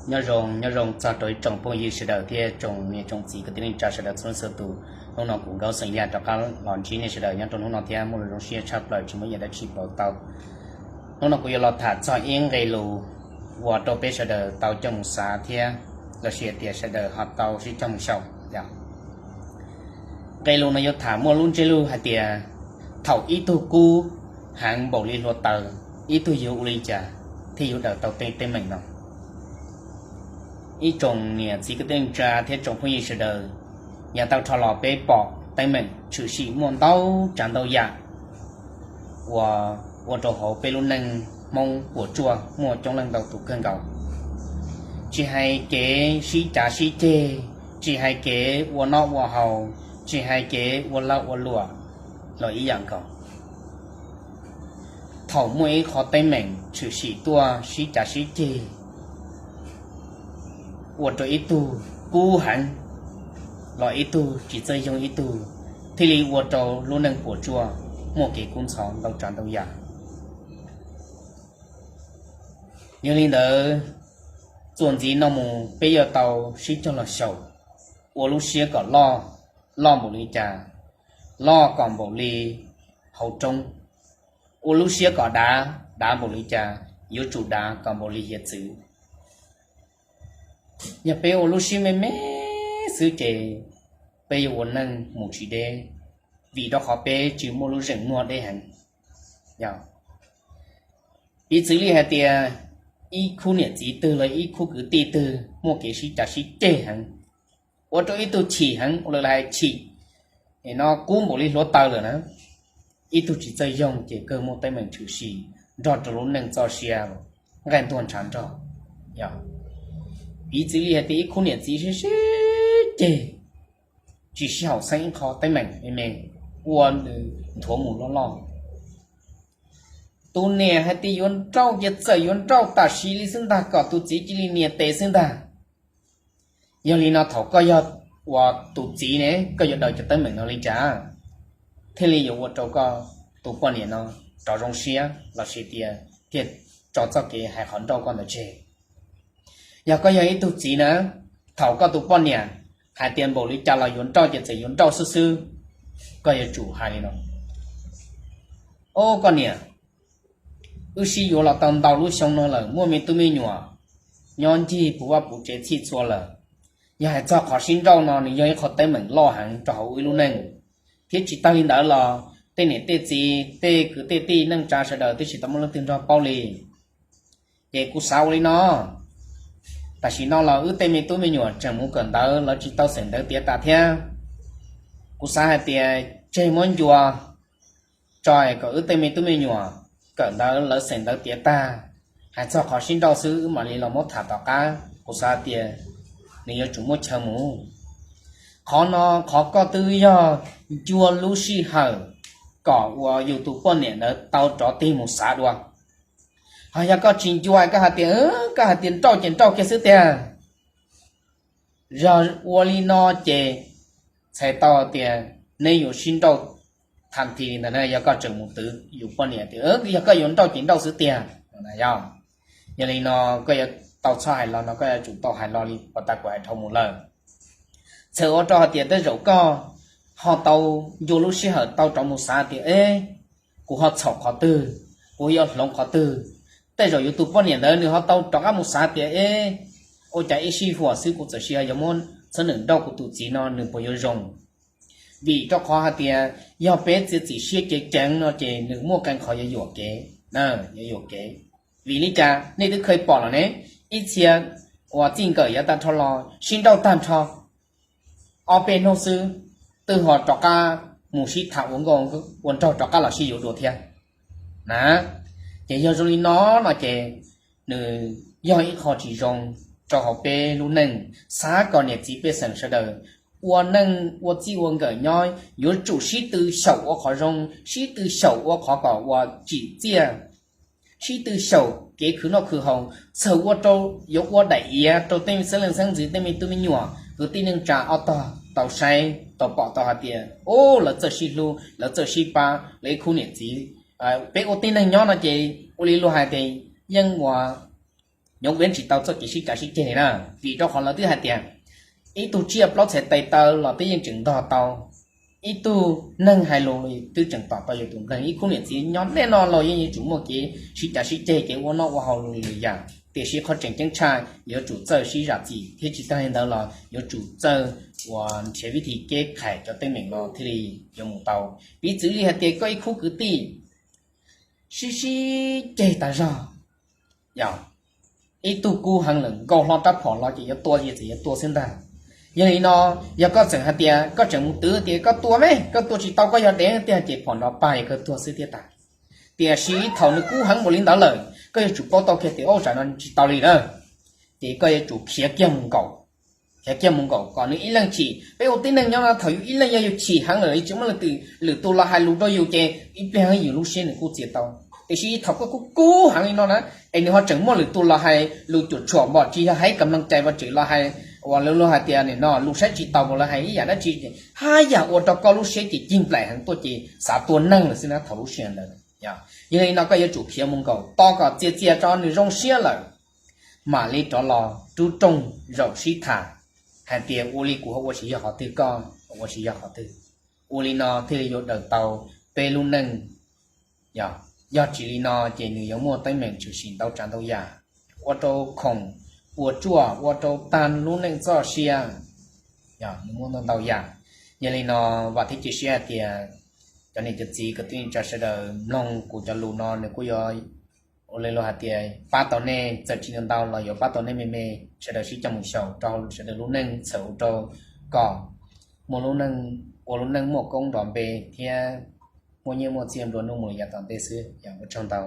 Nyob zoo, nyob zoo txog rau ib tsoom phooj ywg sawv daws thiab tsoom niam tsoom txiv kwv tij neej tsa sawv daws txhua leej txhua tus. Hnub no kuv Nkauj Xeem Yaj rov qab los ntsib nej sawv daws nyob rau hnub no thiab muaj lus zoo siab tshaj plaws tsis muaj ib yam dab tsi pauv tau. Hnub no kuv yuav los tham txog ib nqe lus uas rau peb sawv daws tau coj mus xav thiab los sis tias sawv daws ho tau sib cog mus xyaum. Nqe lus no yuav tham muaj lub ntsiab lus hais tias thaum ib tug kub heev npaum li hluav taws, ib tug yuav ua li cas thiaj yuav daws tau tej teeb meem no. Ib tsoom niam txiv kwv tij neej tsa thiab tsoom phooj ywg sawv daws, yav tag dhau los peb pom teeb meem tshwm sim muaj ntau tsav ntau yam uas ua rau hauv peb lub neej Hmoob puas tsuaj muaj coob leej ntau tus kawg nkaus. Tsis hais kev sib cav sib ceg, tsis hais kev ua noj ua haus, tsis hais kev ua lag ua luam los ib yam nkaus. Thaum muaj ib qho teeb meem tshwm sim tuaj sib cav sib ceg, ua rau ib tug kub heev los ib tug tsis txawj yoog ib tug, thiaj li ua rau lub neej puas tsuaj muaj kev kub ntxhov ntau tsav ntau yam. Yog li ntawd, txuas ntxiv no mus peb yuav tau sib cog los xyaum, ua lub siab kom loj, loj npaum li cas, loj kom npaum li hauv roob, ua lub siab kom dav, dav npaum li cas, yuav tsum dav kom npaum li hiav txwv. Yog peb ua lub siab me me xwb ces peb yuav ua neej mus tsis deb, vim rau qhov peb tsis muaj lub zeem muag deb heev. Piv txwv li hais tias ib khub niam txiv twg los ib khub kwv tij twg muaj kev sib cav sib ceg heev, ua rau ib tug chim heev, ua li hais chim no kub npaum li hluav taws lawm na, ib tug tsis txawj yoog ces kawg muaj teeb meem tshwm sim nrog rau lub neej txoj sia nqaij ntuag ntshav nrog. Piv txwv li hais tias ib khub niam txiv sib sib ceg, tsis sib haum xeeb ib qho teeb meem me me, ua nws nthuav mus loj loj. Tus niam hais tias yuav nrauj ces txawm yuav nrauj tam sim li xwb ntag kom tus txiv cia li nias tes xwb ntag. Yog li no thaum koj yog uas tus txiv ne, koj yuav daws cov teeb meem no li cas thiaj li yuav ua rau koj tus poj niam no rov zoo siab los sis tias thiaj tso txoj kev hais qhov nrauj koj ntawd tseg? Yog koj yog ib tug txiv na, thaum koj tus poj niam hais tias npaum li cas los yuav nrauj ces txawm yuav nrauj xwb xwb, koj yuav tsum hais li no: Au koj niam, wb sib yuav los tau ntau lub xyoo no lawm, muaj me tub me nyuam nyob ncig puv vaj puv tsev txhij txhua lawm. Yog hais txog qhov sib nrauj no nws yog ib qho teeb meem loj heev rau hauv wb lub neej, thiab tsis tag li ntawd los tej niam tej txiv tej kwv tej tij neej tsa sawv daws twb tsis tau muaj leej twg nrog paub li. Ces kuv xav ua li no, tam sim no los wb tej me tub me nyuam tseem mus kawm ntawv, lawv tsis tau xeem ntawv tiav tas thiab. Kuv xav hais tias tseg muab ncua tso kom wb tej me tub me nyuam kawm ntawv lawv xeem ntawv tiav tag, hais txog qhov sib nrauj xwb wb mam li los muab tham tom qab. Kuv xav tias nws yuav tsum muaj chaw mus. Qhov no qhov koj twb yog ncua lub sij hawm kom uas yus tus poj niam ntawd tau rov tig mus xav dua. Ho yog koj tsis ncua, koj hais tias, koj hais tias nrauj ces nrauj kiag xwb tiag. Yog ua li no ces txhais tau tias neb yuav sib nrauj tha thi li ntawd na, yog koj tseem mus twv yus poj niam tias yog koj yuav nrauj ces nrauj xwb tiag. Yog li no koj yuav tau txhob hais los no, koj yuav tsum tau hais los li uas tas kuv hais dhau mus lawm. Txhawm ua rau hais tias tej zaum koj ho tau ncua lub sij hawm tau rov mus xav tias, e, kuv ho txhaum qhov twg, kuv yuav hloov qhov twg. Tej zaum yus tus poj niam ntawd nws ho tau rov qab mus xav tias, e, ua cas ib sij huam xwb kuv txawm sis yuav muab txhiab ntawm nrauj kuv tus txiv no nws puas yuav zoo? Vim rau qhov hais tias yog peb txiav txim siab ceev ceev no ces nws muaj qee qhov yuav yuam kev, yuav yuam kev. Vim li cas nej twb kheev pom los ne, ib txhia uas txij nkawm yav tag nrho los sib nrauj tag nrho, ob peb hnub xwb twb ho rov qab mus sib tham ua nkauj ua nraug rov qab los sib yuav dua thiab na. Ces yog zoo li no no ces nws yog ib qho tsis zoo rau hauv peb lub neej. Xav kom niam txiv pej xeem sawv daws ua neej ua txij ua nkawm nyob yuav tsum sib tw xyaum ua qhov zoo, sib tw xyaum ua qhov kom ua tsim txiaj, sib tw xyaum kev khwv noj khwv haus, txhawm ua rau yuav ua daim iav rau tej xeeb leej xeeb ntxwv, tej me tub me nyuam, kwv tij neej tsa ob tog tau saib tau pom tau hais tias, u, lawv txawj sib hlub, lawv txawj sib pab, lawv ib khub niam txiv. Peb ua tib neeg nyob no ces ua li luag hais tias yeej ua nyob ua tsis tau txoj kev sib cav sib ceg li na. Vim rau qhov lawv twb hais tias ib tug tsiaj plaub txhais tes taw los twb yeej tseem ntog tau, ib tug neeg hais lus twb tseem tom tau yus tus npleeg. Ib khub niam txiv nyob nej no los yeej yuav tsum muaj kev sib cav sib ceg, kev ua noj ua haus lwm yam, tiam sis qhov tseem ceeb tshaj yuav tsum txawj sib zam txim thiab tsis tag li ntawd los yuav tsum txawj uas nrhiav vib thib kev khais cov teeb meem no thiaj li yuav mus tau. Piv txwv li hais tias koj ib khub kwv tij sib sib ceg tas zog, yog ib tug kub heev lawm nkaus hlo rab phom los ces yuav tua ces txawm yuav tua xwb ntag. Yog li no, yog koj txawm hais tias koj tseem mus twv tias koj tua me, koj tua tsis tau koj yog dev tiag ces phom nrov pag es koj tuag xwb thiab tas. Tiam sis thaum nws kub heev npaum li ntawd lawm koj yuav tsum paub tau kiag tias ub, tsam no tsis tau li na, ces koj yuav tsum khiav kiag mus nkaum, khiav kiag mus nkaum kom nws ib leeg chim. Peb ua tib neeg nyob no thaum yus ib leeg yog yus chim heev lawm tsis muaj leej twg, lwm tus los hais lus rau yus ces ib pliag yus lub siab nws kuj txias tau. Tiam sis thaum koj kub kub heev li no na, es nws ho tseem muaj lwm tus los hais lus cuam tshuam npaum tsis yog hais kam mloog cai vaj tseem los hais uas lawv luag hais tias nim no lus saib tsis taus npaum lawv hais ib yam dab tsi, haj yam ua rau koj lub siab ces cig nplaim heev tuaj ces xav tua neeg lawm xwb na thaum lub sij hawm ntawd. Yog li no koj yuav tsum khiav mus nkaum tos kom txias txias tso nws zoo siab lawm mam li rov los rub rooj zaum sib tham hais tias ua li kuv ho ua tsis yog qhov twg, koj ua tsis yog qhov twg, ua li no thiaj li yuav daws tau peb lub neej. Yog, yog tsis li no ces nws yuav muaj teeb meem tshwm sim ntau tsav ntau yam, ua rau khoom puas tsuaj, ua rau tag lub neej txoj sia, yog nws muaj ntau ntau yam. Yog li no vam thiab cia siab hais tias cov niam cov txiv kwv tij neej tsa sawv daws mloog kuv cov lus no nws kuj yuav ua li luag hais tias pab tau nej, txawm tsis ntau ntau los yuav pab tau nej me me. Sawv daws sib coj mus xyaum rau hauv sawv daws lub neej txhawm ua rau kom muaj lub neej, ua lub neej muaj koob nrov npe thiab muaj nyiaj muaj txiaj nplua nuj mus li yav tom ntej xwb. Yog ua tsaug ntau.